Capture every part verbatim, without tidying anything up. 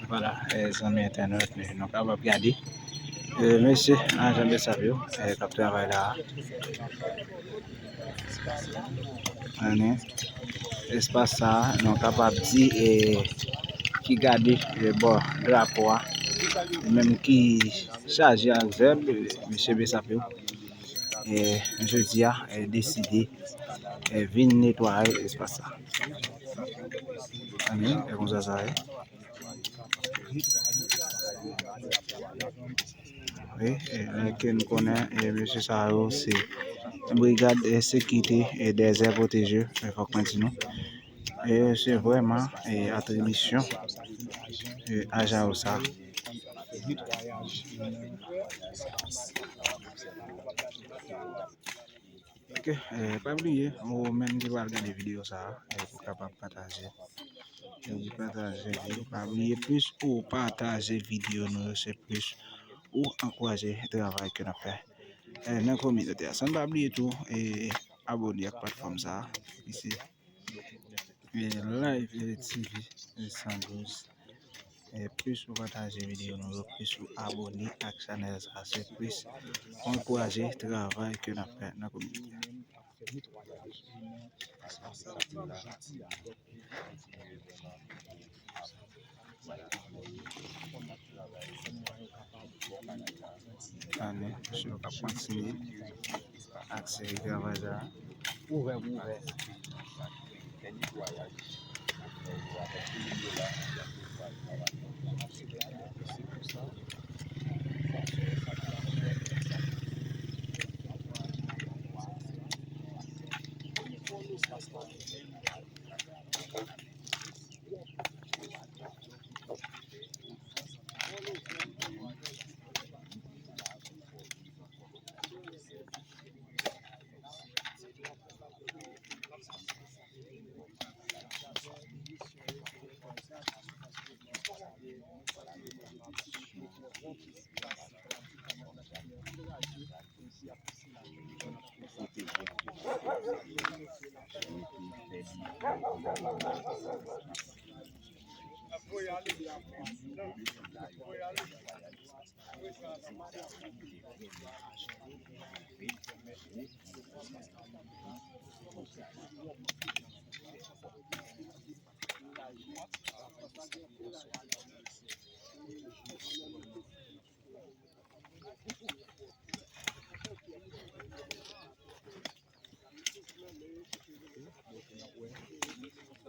Vwala, e, zanmi entènot, e, nou kapab gade, e, mesye ajan de sab yo, e, k ap travay la a. Ann, espas sa a, nou kapab di, e, ki gade, e, bò drapo a, li menm ki chaje ak zèb, e, mesye besap yo, e, jodi a, e, deside, e, vin netwaye espas sa. Ann, e konsa sa ye. Wi, e, men ke n konnen, e, mesye sa yo se brigad, e, sekirite, e, dèzè pwoteje, e, fòk mwen di nou. E se vrèman, e, atribisyon, e, ajan yo sa. Ok, e, pa bliye, ou menm ki pral gade videyo sa a, e, pou kapab pataje. E, pataje li. Pa bliye, plis ou pataje videyo nou yo, se plis ou ankouraje travay ke n ap fè, e, nan kominote a. San n pa bliye tou, e, abòne ak platfòm sa a. Isi. E, Live, e, T V, e, san douz. E, plis ou pataje videyo nou yo, plis ou abòne ak chanèl sa a, se plis ou ankouraje travay ke n ap fè nan kominote a. Ane, mesye yo k ap kontinye ak seri travay sa a. Ouvè, ouvè.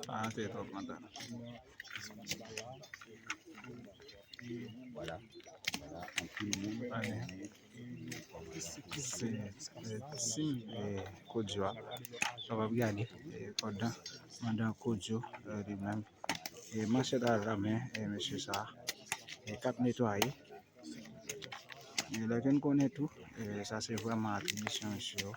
Pa antre twòp andan. Vwala, vwala, anpil moun. Ane. Se, e, tim, e, Kodyo a. Nou kapab gade, e, pandan, pandan Kodyo, e, li menm, e, manchèt a la men, e, mesye sa a, e, k ap netwaye. E, lè ke n konnen tou, e, sa se vrèman atribisyon mesye yo.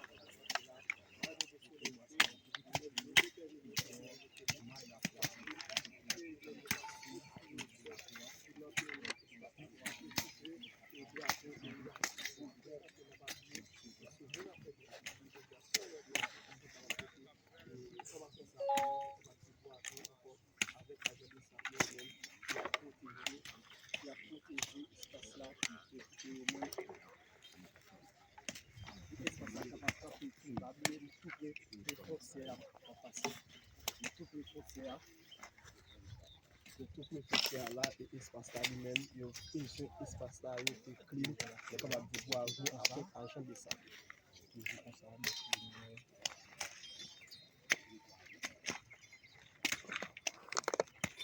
Avèk ajan de sab yo menm, y ap pwoteje, y ap pwoteje espas la pou sekirite yo menm. Pou espas la kapab kanpe, pa bliye, nou tou pre fwontyè a ap pase. Nou tou pre fwontyè a. Nou tou pre fwontyè a la, e espas la li menm, yo bezwen espas la rete clean, yo kapab di bwavo avèk ajan de sab yo. Toujou konsa, mesye.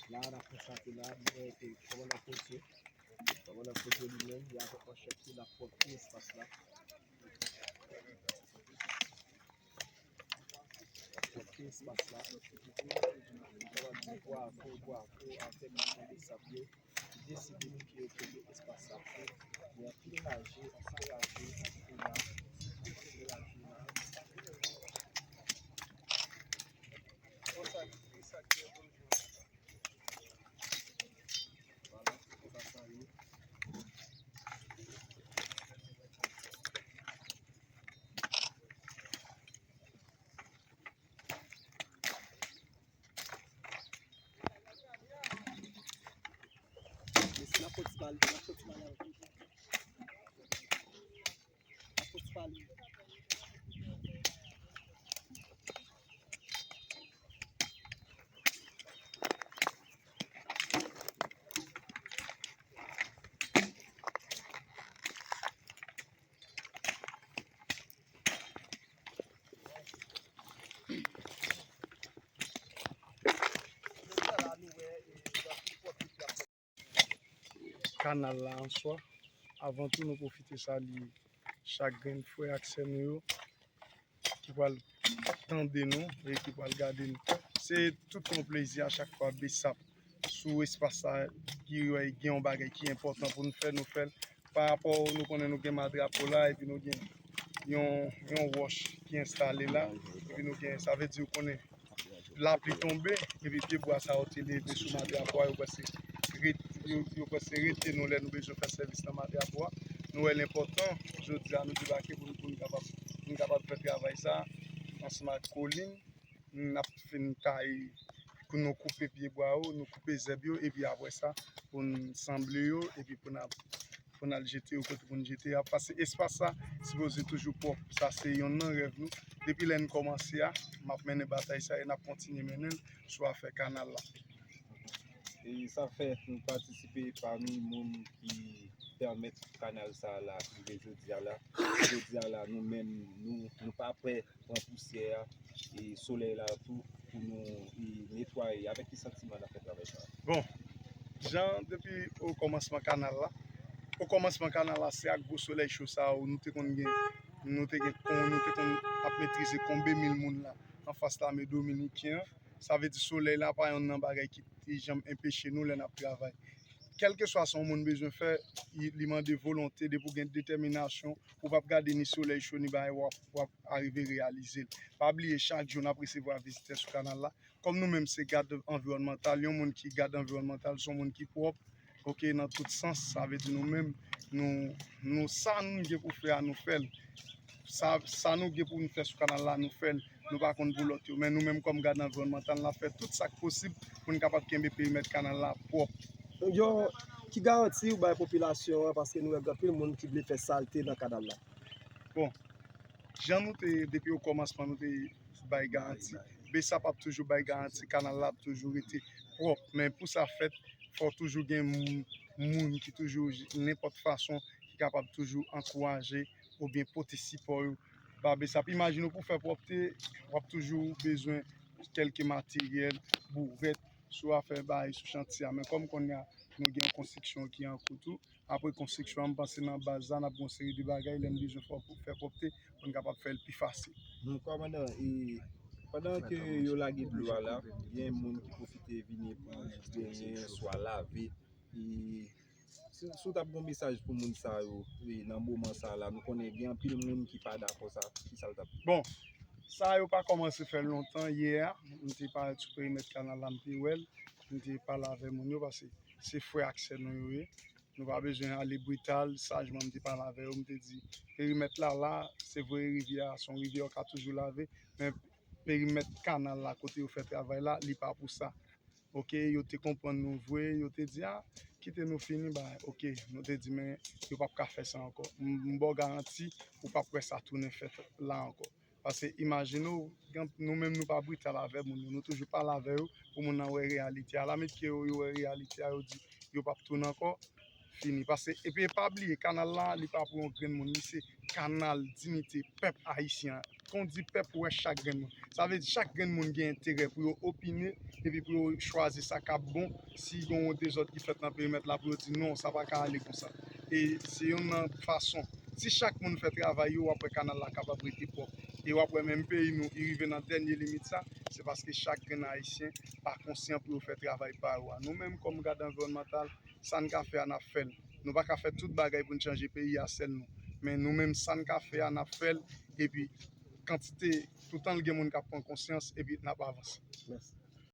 La, n ap konstaté la, nou wè ke kòmandan Kodyo, kòmandan Kodyo li menm, li avèk manchèt li, l ap pwòpte espas la. L ap pwòpte espas la. Kòmandan bwavo, bwavo avèk manchèt de sab yo. Deside pou ke yo kenbe espas la pou yo ankouraje, ankouraje, ankouraje, ankouraje la. Konsa, konsa ki yon bon jan. Vwala, se konsa sa ye. Kanal la an swa. Avan tou, nou pwofite salye chak grenn frè ak sè nou yo ki pral tande nou e ki pral gade nou. Se tout yon plezi a chak fwa BSAP sou espas sa ki gen yon bagay ki enpòtan pou nou fè, nou fè l. Pa rapò nou konnen nou gen madrapo la epi nou gen yon, yon wòch ki enstale la, epi nou gen, sa vle di ou konnen lapli tonbe, epi pye bwa sa yo te leve sou madrapo a, yo prèske ret-, yo, yo prèske rete nou lè nou bezwen fè sèvis nan madrapo a. Nou wè l enpòtan, jodi a nou debake pou nou, pou nou kapab, pou nou kapab fè travay sa ansanm ak Colin. N ap fin taye, pou nou koupe pye bwa yo, nou koupe zèb yo, epi apre sa, pou n sanble yo, epi pou n ap, pou n al jete yo kote pou n jete a. Paske espas sa sipoze toujou pwòp. Sa se yonn nan rèv nou. Depi lè n kòmanse a, m ap mennen batay sa e n ap kontinye mennen l sou afè kanal la. E sa fè nou patisipe pami moun ki pèmèt kanal sa la rive jodi a la. Jodi a la, nou menm, nou, nou pa prè pran pousyè a e solèy la tou pou nou e netwaye. Avèk ki santiman n ap fè travay sa a? Bon, jan depi okòmansman kanal la, okòmansman kanal la, se ak gwo solèy cho sa a nou te konn gen, nou te gen, nou te konn ap metrize konbe mil moun la anfas lame dominiken an. Sa vle di solèy la pa yonn nan bagay ki te janm enpeche nou lè n ap travay. Kèlkeswa sa yon moun bezwen fè, li, li mande volonte, depi w gen detèminasyon, ou p ap gade ni solèy cho ni bagay, w ap, w ap arive reyalize l. Pa bliye, chak jou n ap resevwa vizitè sou kanal la. Kòm nou menm se gad anviwònmantal, yon moun ki gad anviwònmantal, se yon moun ki pwòp, oke, nan tout sans, sa vle di nou menm, nou, nou, sa nou gen pou fè a, nou fè l. Sa, sa nou gen pou nou fè sou kanal la, nou fè l. Nou pa konn pou lòt yo. Men nou menm kòm gad anviwònmantal, n ap fè tout sa k posib pou n kapab kenbe perimèt kanal la pwòp. Yo, ki garanti ou bay popilasyon an, paske nou wè gen anpil moun ki vle fè salte nan kanal la? Bon, jan nou te, depi okòmansman, nou te bay garanti. BSAP ap toujou bay garanti, kanal la ap toujou rete pwòp. Men pou sa fèt, fò toujou gen moun, moun ki toujou, nenpòt fason, ki kapab toujou ankouraje oubyen pote sipò yo ba BSAP. Imajine w pou fè pwòpte, w ap toujou bezwen kèlke materyèl, bouvèt, sou afè bagay sou chantye a. Men kòm kounye a, nou gen yon konstriksyon ki an kou tou. Apre konstriksyon an, m panse nan baz la, n ap gen yon seri de bagay, lè n bezwen fè, fè pwòpte, pou n kapab fè l pi fasil. Kòmandan, e, pandan ke yo lage dlo a la, gen moun ki pwofite vini pou benyen, swa lave. E, si, si w t ap gen yon mesaj pou moun sa yo, e, nan moman sa la, nou konnen gen anpil moun ki pa dakò sa, ki sa l t ap? Bon, sa yo pa kòmanse fè l lontan, yè a, m te parèt sou perimèt kanal la, m te wè l, m te pale avè moun yo, paske se frè ak sè nou yo ye. Nou pa bezwen ale brital, sajman m te pale avè yo, m te di, perimèt la la, se vre rivyè a, se yon rivyè yo ka toujou lave, men perimèt kanal la, kote yo fè travay la, li pa pou sa. Oke, yo te konprann nou vre, yo te di, a, kite nou fini, bay, oke, nou te di, men yo p ap ka fè sa ankò. M, m ba w garanti, ou p ap wè sa tounen fèt la ankò. Paske imajine w, gen, nou menm nou pa brital avè moun yo, nou toujou pale avè yo pou moun nan wè reyalite a. Lamitke yo, yo wè reyalite a, yo di yo p ap tounen ankò, fini. Paske, epi pa bliye, kanal la, li pa pou yon grenn moun, li se kanal dinite pèp ayisyen an. Kon di pèp, ou wè chak grenn moun. Sa vle di chak grenn moun gen enterè pou yo opine, epi pou yo chwazi sa k ap bon. Si gen yon dezòd ki fèt nan perimèt la, pou yo di non, sa pa ka ale konsa. E se youn nan fason. Si chak moun fè travay yo, w ap wè kanal la kapab rete pwòp. E w ap wè menm peyi nou, li rive nan dènye limit sa, se paske chak grenn ayisyen pa konsyan pou yo fè travay pa yo a. Nou menm kòm gad anviwònmantal, sa n ka fè a, n ap fè l. Nou pa ka fè tout bagay pou n chanje peyi a sèl nou. Men nou menm, sa n ka fè a, n ap fè l. Epi, kantite, toutan l gen moun k ap pran konsyans, epi n ap avanse. Mèsi.